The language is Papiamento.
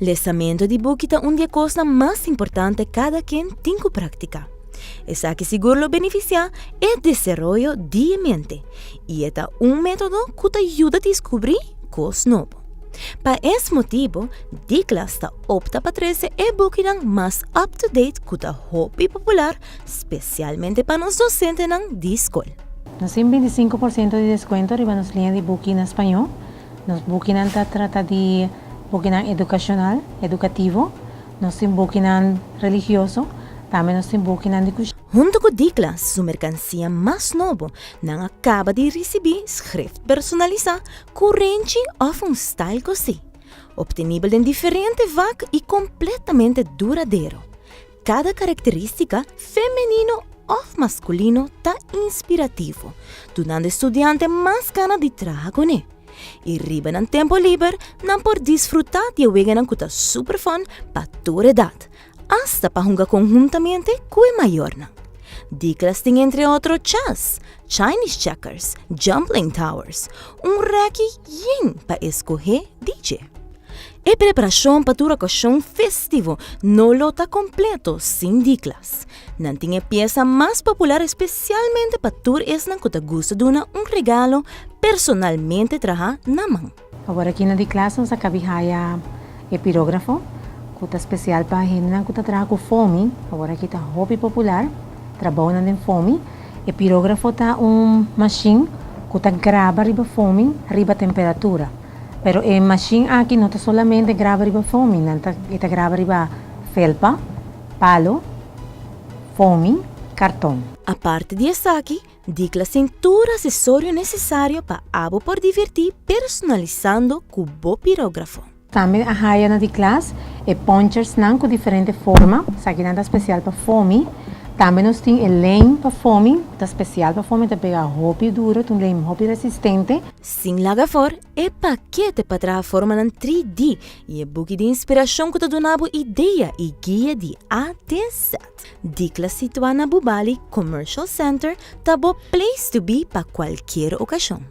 Lesamento di buki ta un di e kosnan mas importante kada ken tin ku praktiká. Esaki sigur lo benefisiá e desaroyo di e mente i e ta un método ku ta yuda diskubrí kos nobo. Pa es motibu, Diklas ta opta pa trese e bukinan mas up to date ku ta hopi popular, spesialmente pa nos dosentenan di skol. Nos tin 25% di deskuento riba nos liña di buki na spañó. Nos bukinan ta trata di bukinan edukashonal, edukativo. Nos tin bukinan religioso. Tambe nos tin bukinan di kushina. Huntu ku Diklas su merkansia mas nobo, nan a kaba di risibí schrift personalisá ku renchi òf un style kosí, optenibel den diferente vak i kompletamente duradero. Kada karakterístika, femenino òf maskulino, ta inspirativo, dunando e studiante mas gana di traha kuné. I riba nan tempu liber, nan por disfrutá di e weganan ku ta super fun pa tur edat, asta pa hunga konhuntamente ku e mayornan. Diklas tin entre otro chess, Chinese checkers, jumbling towers, un rèki yen pa eskohé di dje. E preparashon pa tur okashon festivo no lo ta kompleto sin Diklas. Nan tin e piesa mas popular espesialmente pa tur esnan ku ta gusta duna un regalo personalmente trahá na man. Awor aki na Diklas nos a kabi haya e pirógrafo ku ta spesial pa hendenan ku ta traha ku fomi. Awor aki ta hopi popular trabounan den fomi. E pirógrafo ta un mashin ku ta graba riba fomi riba temperatura. Pero e mashin aki no ta solamente graba riba fomi, nan ta e ta graba riba felpa, palo, fomi, karton. Aparte di esaki, Dikla tin tur asesorio nesesario pa abo por divertí personalisando ku bo pirógrafo. Tambe a haya na di klas e ponchersnan ku diferente forma, esakinan ta spesial pa fomi. Tambe nos tin e lijm pa fomi, ta spesial pa fomi, ta pega hopi duro, ta un lijm hopi resistente. Sin laga for, e pakete pa traha formanan 3D i e buki di inspirashon ku ta duna bo idea i guia di A te Z. Dikla situá na Bubali Commercial Center ta bo place to be pa kualkier okashon.